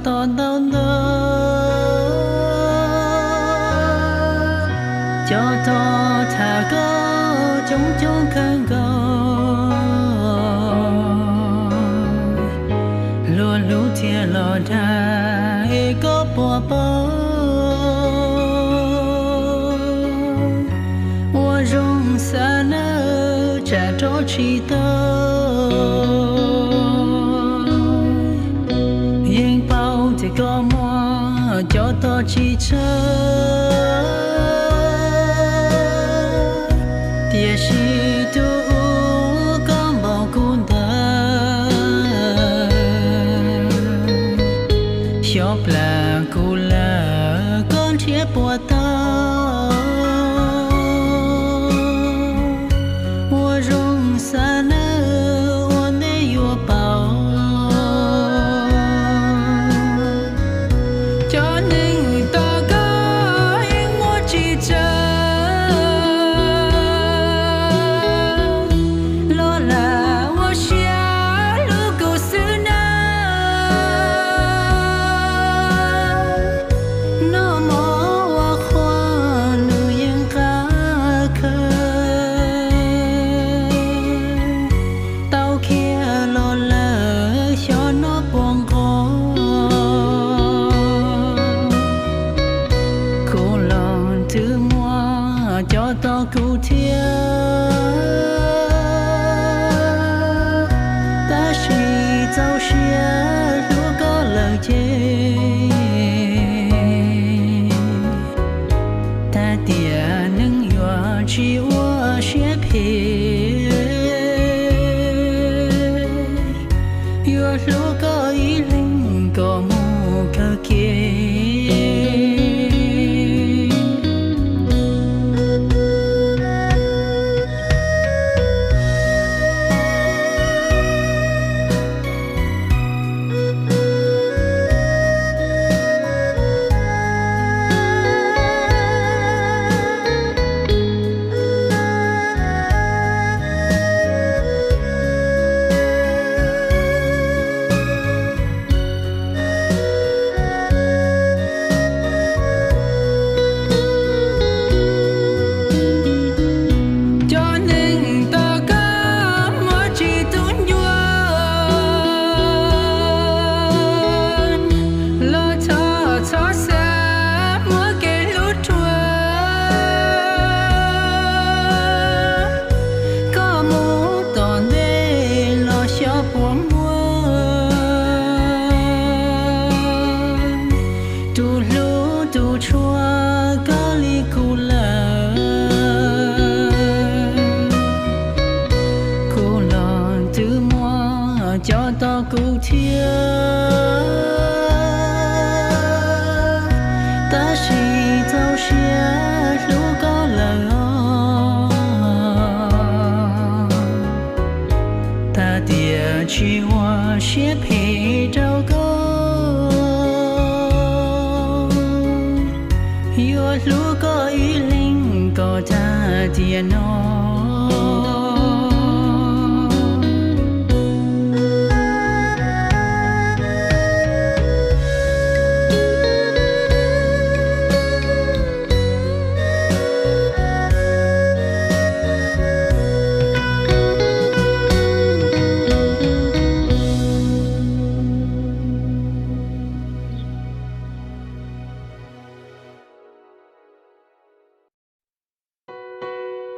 to ntau ntau, cov tog tham koj coob coob kawg nkaus, luag hlub thiaj los dag es koj puas paub, ua zoo xav nawb tsam rov tsis tau. Yeej paub tias koj muaj cov tog tsis tsawg, tiam sis tus uas koj npaum kuv ntawd, xyov plam kuv lawm koj nrhiav puas tau. Ua zoo xav nawb ua ntej yuav paub, cov neeg tos koj yeej muaj tsis tsawg, los lam ua siab hlub kuv xwb nawb. Noj mov ua qhua nws yeej qab kawg, tau khiav los lawm xyov noj puas nqos. Kuv los twb muaj cov tog kuv thiab, tab sis txaus siab hlub koj lawm ces, tag tiam neeg yuav tsis ua siab phem, yuav hlub koj ib leeg kom mus kawg kev. Cov neeg tos koj muaj tsis tu ncua, los thov txhob xav muab kev hlub rhuav. Koj mus tom ntej los xyov puas muaj tus hlub tus tshua koj li kuv lawm. Kuv los twb muaj cov tog kuv thiab, tab sis txaus siab hlub koj lawm os. Tag tiam tsis ua siab phem rau koj, yuav hlub koj ib leeg kom tag tiam no.